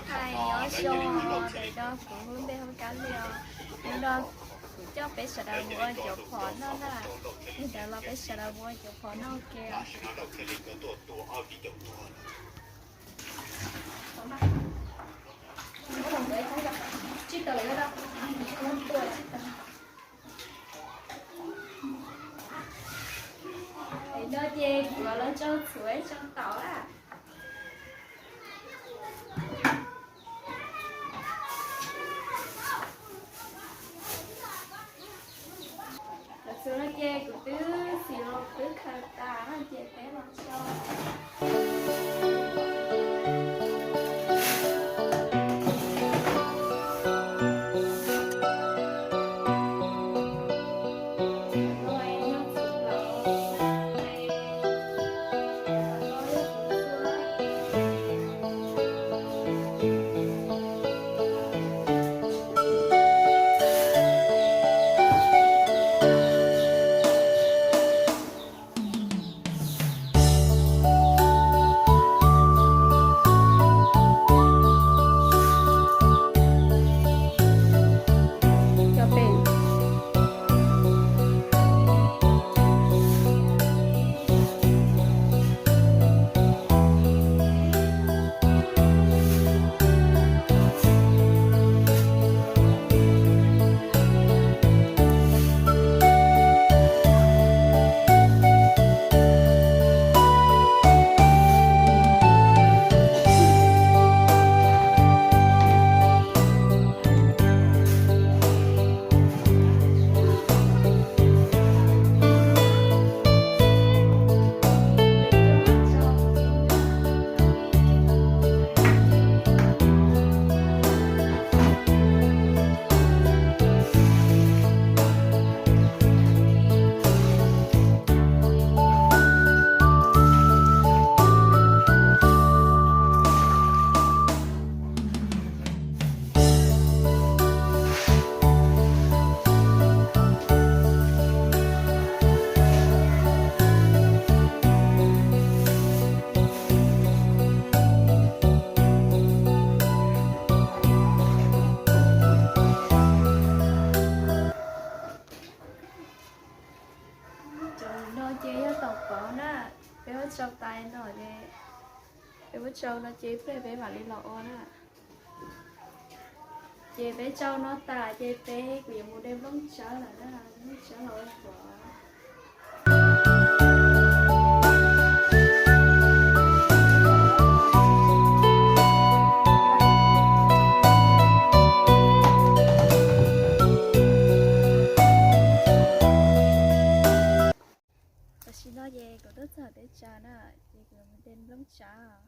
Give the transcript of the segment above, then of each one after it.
Hais nyob zoo, ntawm no kuv lub npe hu Kab Lis os. Hnub no kuv coj peb sawv daws mus ua ncuav phom noj na. Li ntawd los peb sawv daws mus ua ncuav phom noj ke. No ces kuv los tsau txhuv tsau taum na. Cov txhuv no ces kuv twb xim los twb khaws tas ces peb los tsau. Cov no ces yog taum pov na, peb muab tsau tas no ces, peb muab tsau no ces ib pliag peb mam li los ua na. Ces peb tsau no tas ces peb kuv yuav mus de nplooj tsawb lawm na, nplooj tsawb los ua thuav. Tam sim no ces kuv twb txog teb chaws na, ces kuv mus de nplooj tsawb.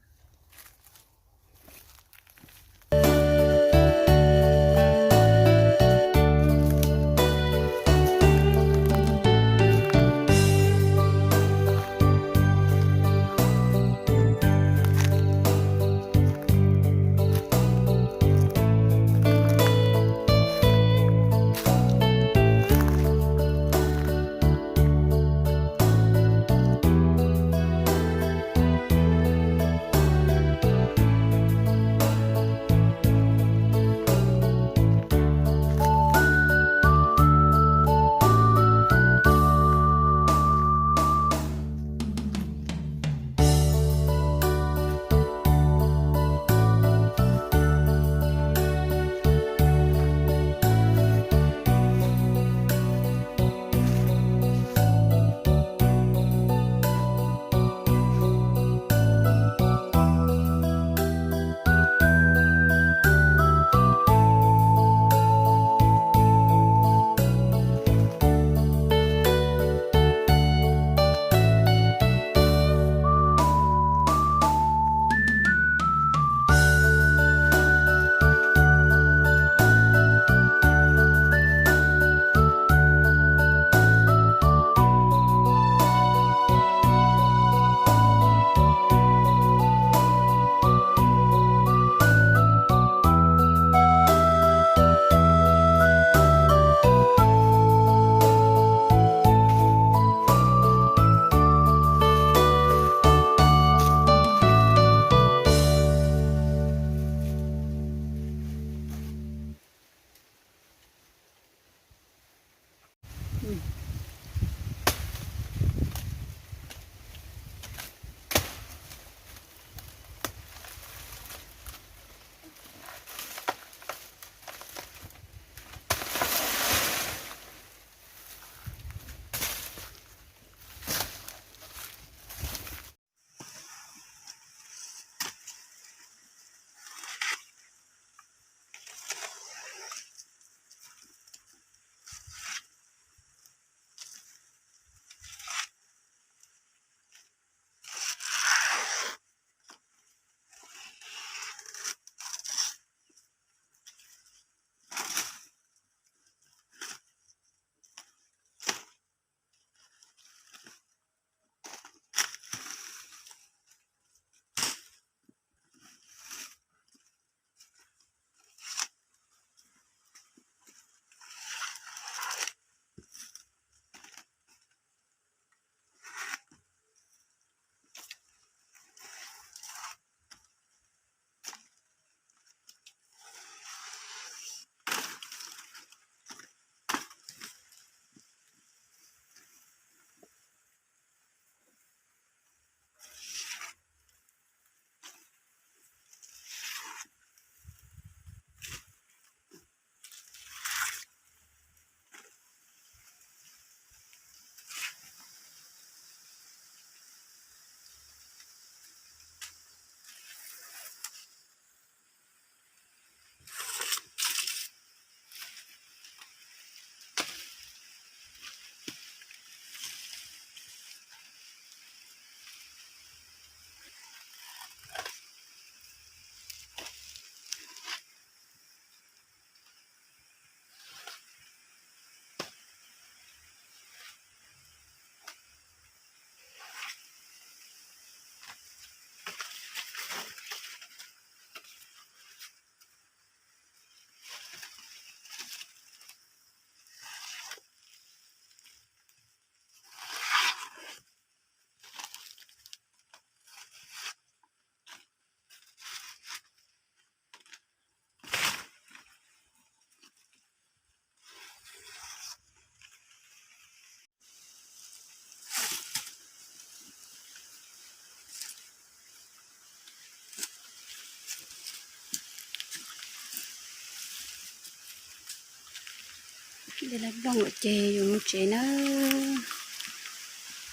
Dej laib nplooj lawm ces yuav mus tsev nawb.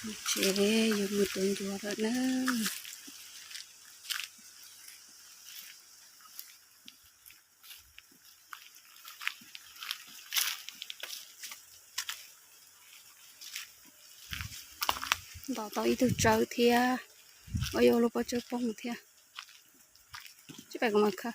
Mus tsev, yuav mus tuav ncuav lawm nawb. Ntaus tau ib tug tsawb thiab, ua yuav lub pob tsawb poob thiab. Tsis pais kuv mas kha.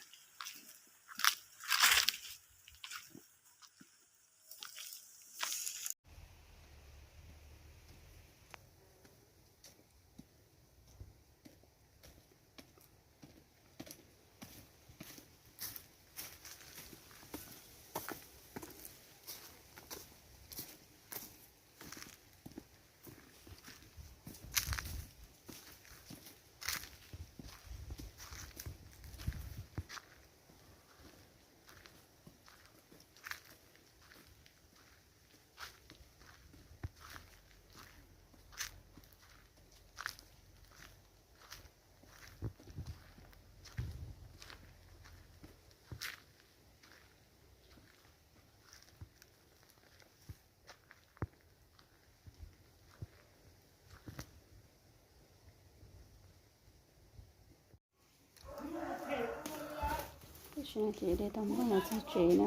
Tam sim no ces de tau nplooj los txog tsev na,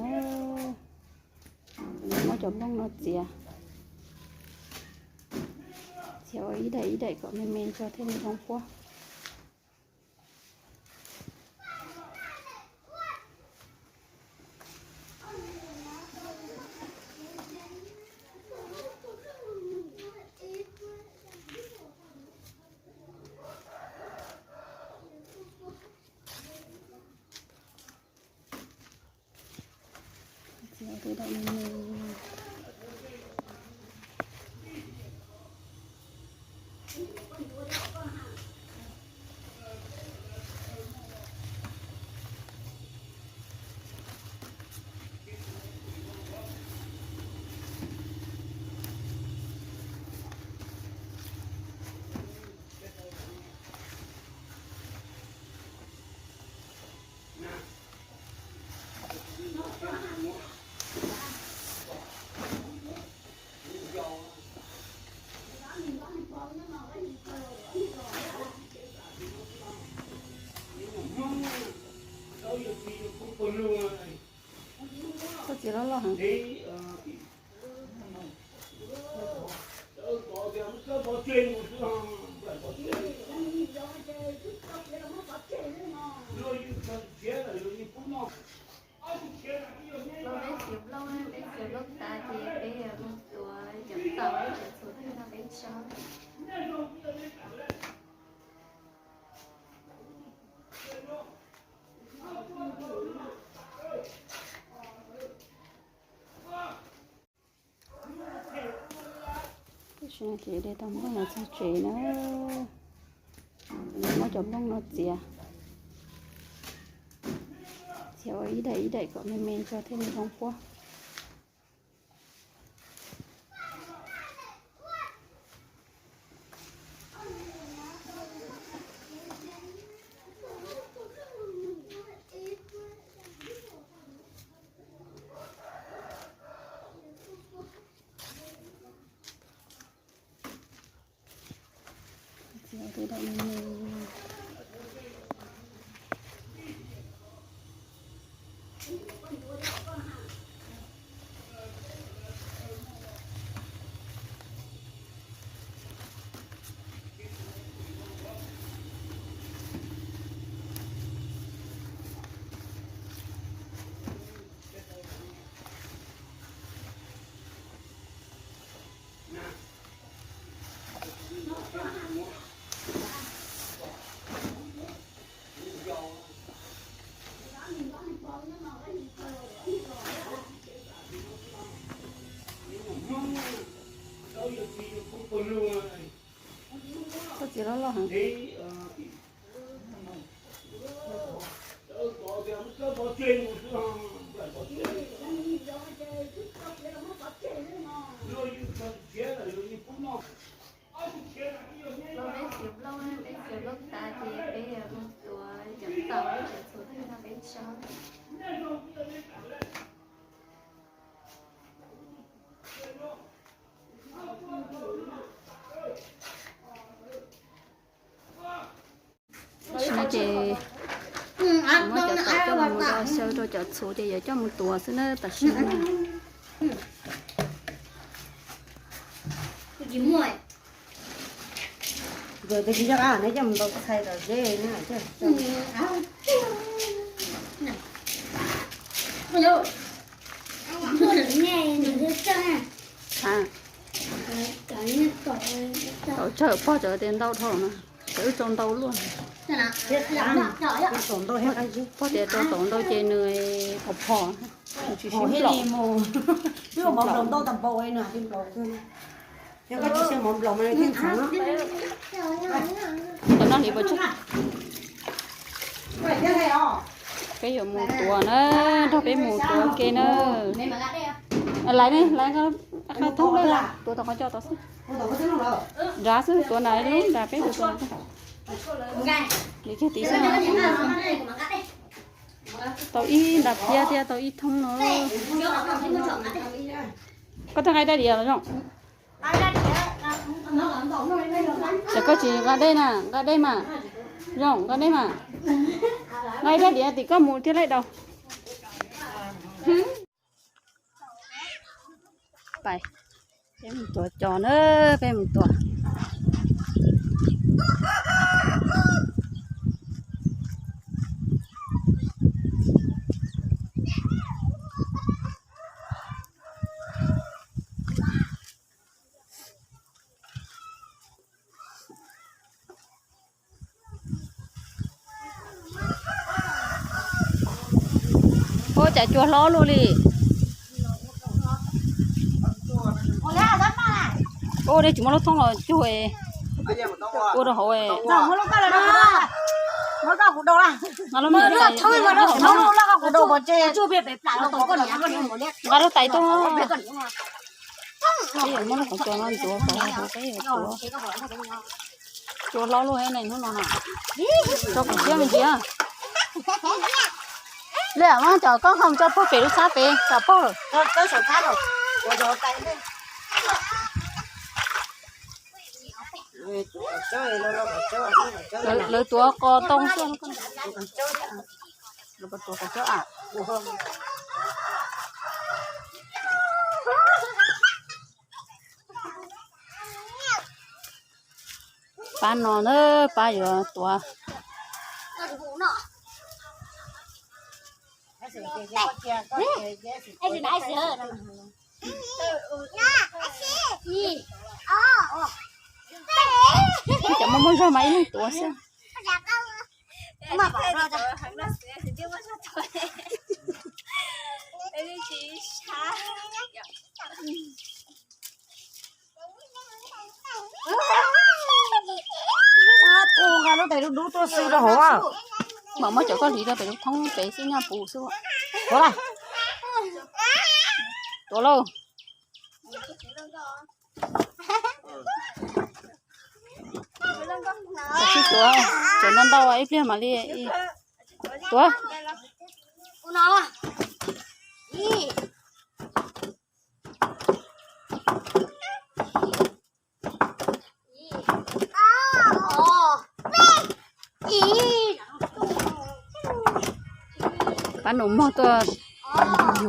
muab cov nplooj no txiav, txiav ua ib daim ib daim kom me me tso thiaj li zoo puab. Txhob txiav loj loj heev. Los peb txiav nplooj, peb txiav nplooj tas ces peb mus tuav cov taum cov txhuv no peb tso. Tam sim no ces de tau nplooj los txog tsev na, muab cov nplooj no txiav, txiav ua ib daim ib daim kom me me tso thiaj li zoo puab. Txhob txiav loj loj heev. Los peb txiav nplooj, peb txiav nplooj tas ces peb mus tuav cov taum cov txhuv no peb tso. Xyaw rau cov txhuv ces yuav coj mus tuav xwb na tam sim no. Nkawd twb tsis nco qab neb coj mus ntaus txhais tom zeb. Tau tsawm pog cov tias ntau dhau na, cov wb tau ntau luaj. Pog tias rau tau ntau ces nws phom phom, nws tsis sib nplaum. Cov no hliv pov tseg. Peb yuav mus tuav na, nrog peb mus tuav ke na. Laiv ne, laiv qab thoob lawm, tuav tom qhov cos tod xwb. Nrad xwb, tuav nrad lub nrad peb tus tuav. Li kiag tid xwb. Tau ib nrad phiab thiab tau ib thoob no. Koj twb nqa dej diav los zoo. Ces koj tsis nqa dej na, nqa dej mas. Zoo, nqa dej mas. Nqa dej diav tim koj mus thiaj li daus. Pais, peb mus tuav cos na, peb mus tuav. Ua cas cua hlob luaj li. Ua dej tsis muaj lub thoob los cug ua rau hauv. Nqa lub tais tuaj. Peb yuav muab lub qhov cos no ntxuav kom hauv peb yuav tuav. Cua hlob luaj ne hnub no na. Tso kuv siab me ntsis. Li muab cov koj ho tso pog pem lub txhab pem kom pog. Lawv tuav qos ntoo xwb. Lawv tuav qos cawb am. Pab no na, pab yuav tuav. Cov muaj muaj zog mas ib leeg tuav xwb. Nqa lub tais dub dub tuaj xwb rau hauv. Mam muab cov koj hliv rau pem lub thoob pem xwb nyaj puv xwb. Tuav lauj. Sib tuav, tseem ntau ntau ib pliag mam li tuav. Pab nus muag tuaj,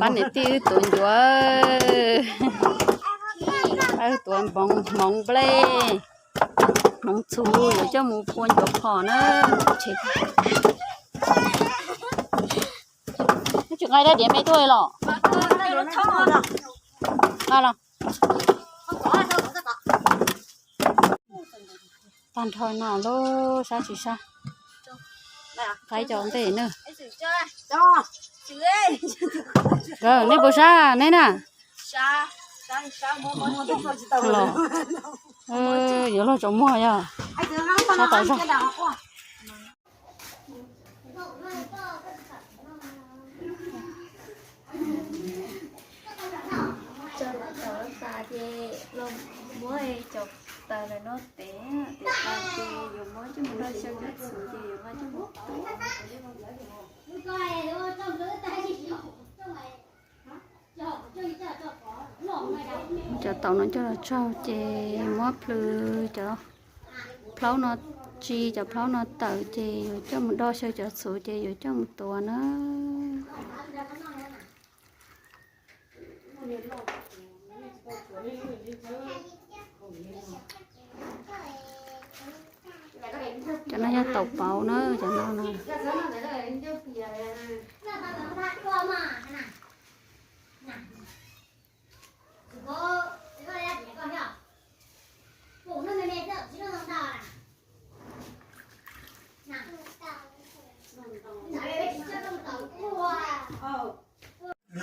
pab niam tij wb tuav ncuav. Pab wb tuav hmoov nplej, hmoov txhuv yuav coj mus pua ncuav phom na. Tsis nqa dab diav me tuaj los? Nqa los. Tag nrho no lauj, sab tsis sab? Qaib cov ntej na. Nej puas sab neb na? Los, yuav luag tsaus muag yog sab tau zog. Cov tas ces los muab cov taws ntawm no tev, tev tas ces yuav muab coj mus noj xyaw cov txhuv ces yuav muab coj mus tuav. Cov taum no coj los tsaug ces muab plhws cov plaub no, tsi cov plaub no tawm ces yuav coj mus do xyaw cov txhuv ces yuav coj mus tuav na.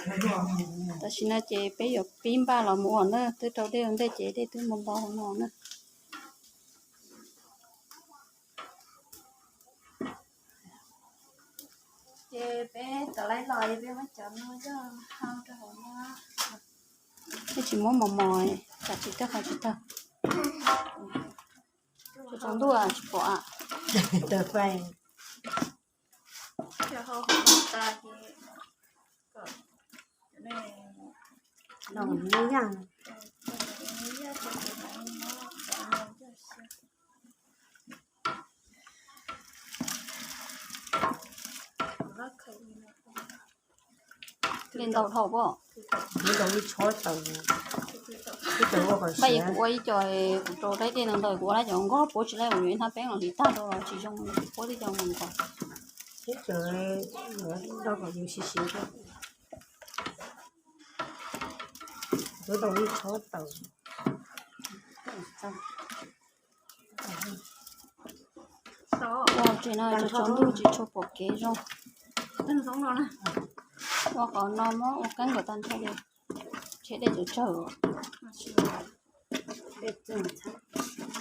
Tam sim no ces peb yuav pib npaj los mus ua na, twb rau dej ua ntej ces dej twb ntau ntau no na. Ces peb tau laiv los, peb muab cov no coj hau rau hauv no. Peb tsis muab mos mos, tsam tsis tag qhov tsis tag. Tsaus ntuj tsis pom. Li ntau dhau pob. Npaj kuv ua ib co, kuv rau dej ntau ntau, kuv ua lab cov nkoj puab tsis laij, kuv yuav ib hnab peeb los hliv tag rau los tsis zoo, puab tib co mus kom. Ua tsev no tsaus ntuj tsis tshua pom kev zoo. Ua qhov no muab ua keeb kom tag nrho li, tshem dej tsawg tsawg.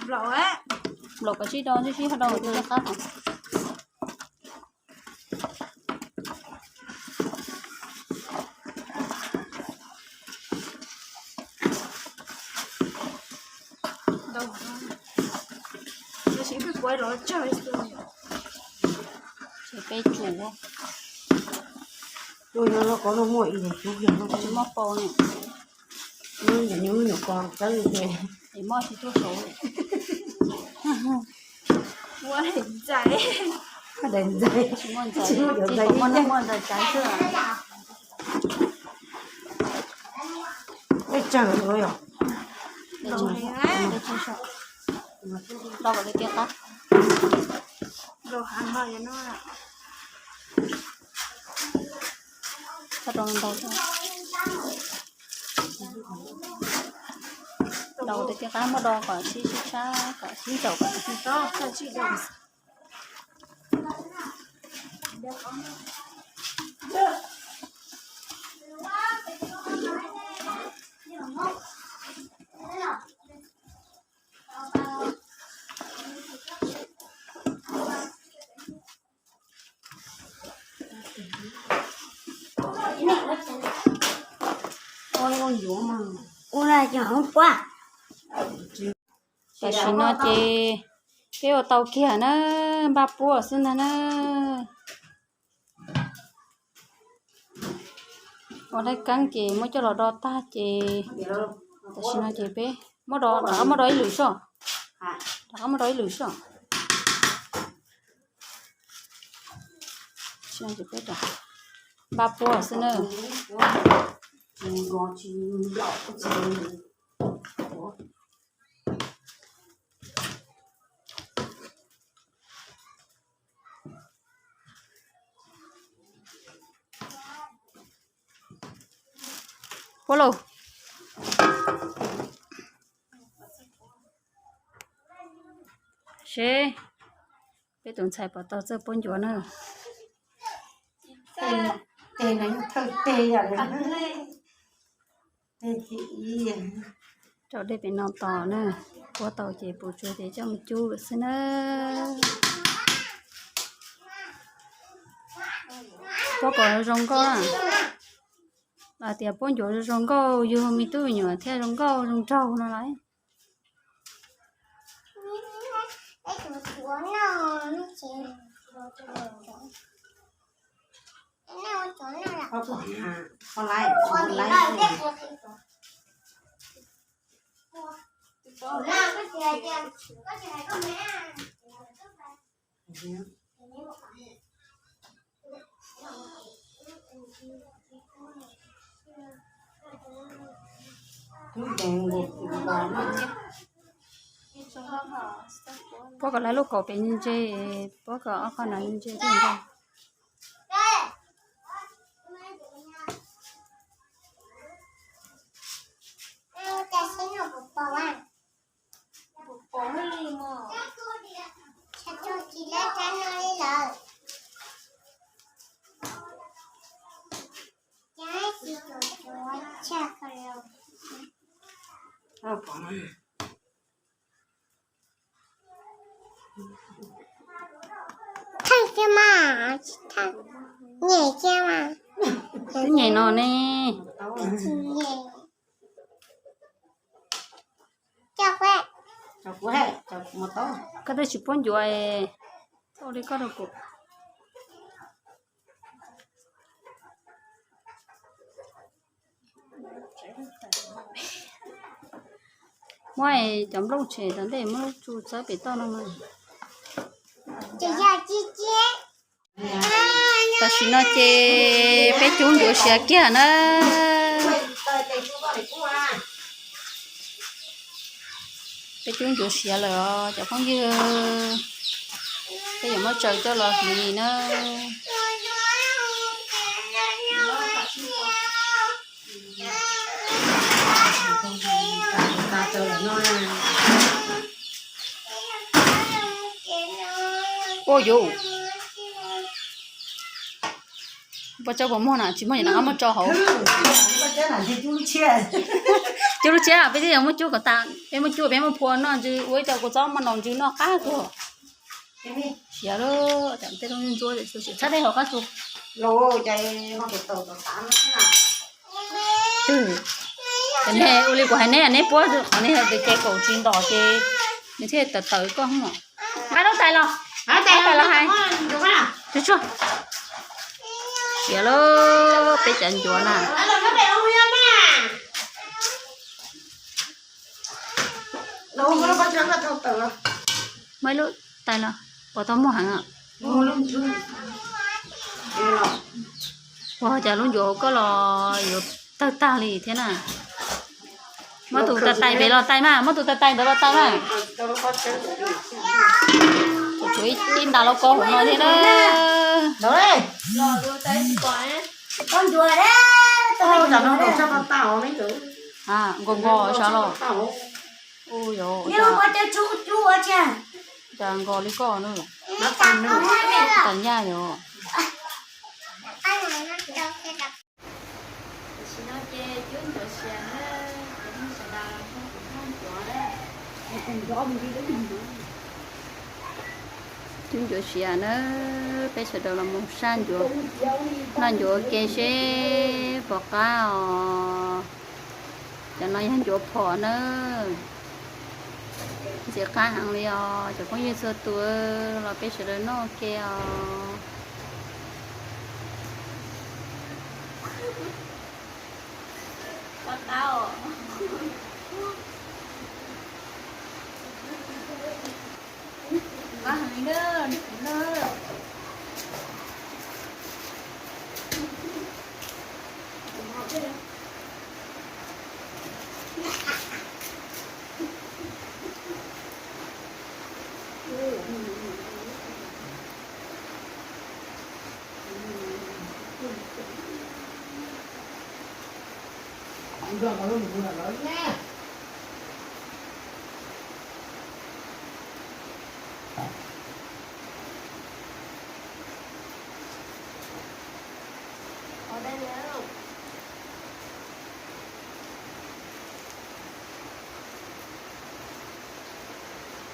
Nplaum kom sib do, sib sib ho do tej qab. Ces peb tsum. Tus no los ko no muaj ib yam cub yog no, tsis muaj paus ne. Nyuam nyuam ko tawb es muaj tsis tuaj saud. Muaj daim ntxais, tsis muaj ntxais, tsis muaj ntxais, muaj ntxais tsawv xwb. Dej tsawg yom. Dej tsawg, do kom li tiaj qab. Txhob rau ntau, do kom li tiaj qab, muab do kom sib sib sab kom sib ntsaum kom. Ua cov hoob puab. Tam sim no ces peb ua tau kiag na, npaj puab xwb ntag na. Ua daim keeb ces muab coj los do tag ces tam sim no ces peb muab do, rov qab muab do ib lwm soj. Rov qab muab do ib lwm soj. Peb npaj puab xwb na. Puab lauj, seb peb tus ntxhais puas tau txawj puab ncuav na. Rau dej pem no tos na, puab tau ces puas tsuav ces coj mus cub lawm xwb na. Puab kom zoo nkauj na. Hais tias puab ncuav zoo zoo nkauj, yug me tub me nyuam thiaj zoo nkauj zoo nraug no lauj. Puab kom lawv lub kaum pem ntse, puab kom ob qho no ntse thiab ntag. Thaij kiag mas, nyem kiag mas. Twb nyem no ne. Koj twb tsis paub ncuav, ua li koj rau kuv. Muab cov nplooj tshem tom ntej muab lub tsu txawb pem toj no mas. Tam sim no ces peb cub ncuav siav kiag na. Peb cub ncuav siav lawm os cov phooj ywg, peb yuav muab tsaws coj los hliv na. Ua yuv, poj tsawb puas muag na, tsis muag ces rov qab muab tso hauv. Cub lub tshiab, peb twb yuav muab cub kom tas, peb muab cub peb muab phua noj ntsw ua ib co kua txob maj nau ntsw noj qab tuag. Siav lawm, tej lub ntsuab txhab tej hauv qab tsu. Twg, neb ua li kuv hais neb, neb puab qhov niag tes kaum tsis ntom ces nws thiaj tawv tawv koj. Hais lub tais los, hais lub tais los hais. Tsuag tsuag. Siav lawm peb cov ncuav na. Muab ib lub tais los, puas tau muag heev. Ua cas lub ncuav hauv koj los yuav tawg tag li thiab na. Muab tus tais tais pem los tais mas, muab tus tais tais ntawd los tais mas. Tshuav ib ntas lauj kaub hauv no thiab na. Nkaus nkaus sav los. Cas nkaus li koj na. Tawm nyaj yom. Tam sim no ces cub ncuav siav na, cov neeg sawv daws los nrog kuv noj ncuav na. Cub ncuav siav na, peb sawv daws los mus saj ncuav, noj ncuav ua ke seb puas qab os. Cov no yog ncuav phom na. Ntxim qab heev li os cov phooj ywg txhua tus, los peb sawv daws noj ua ke os.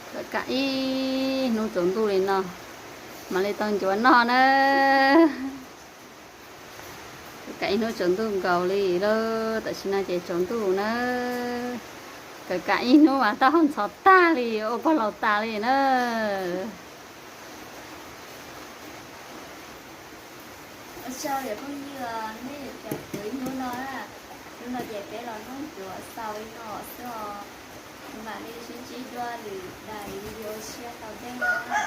Kawm kam ib hnub tsaus ntuj li no mam li tau ncuav noj na. Kawm kam ib hnub tsaus ntuj nkaus li lawm, tam sim no ces tsaus ntuj na. Kawm kam ib hnub mas taub hau ntxhov tag li, ua pog laus tas li na. Ua tsaug cov phooj ywg nej caum kuv ib hnub no na. Hnub no ces peb los noj ncuav xaus li no xwb os. Kuv mam li sib ntsib dua lwm daim video tshiab tom ntej no na.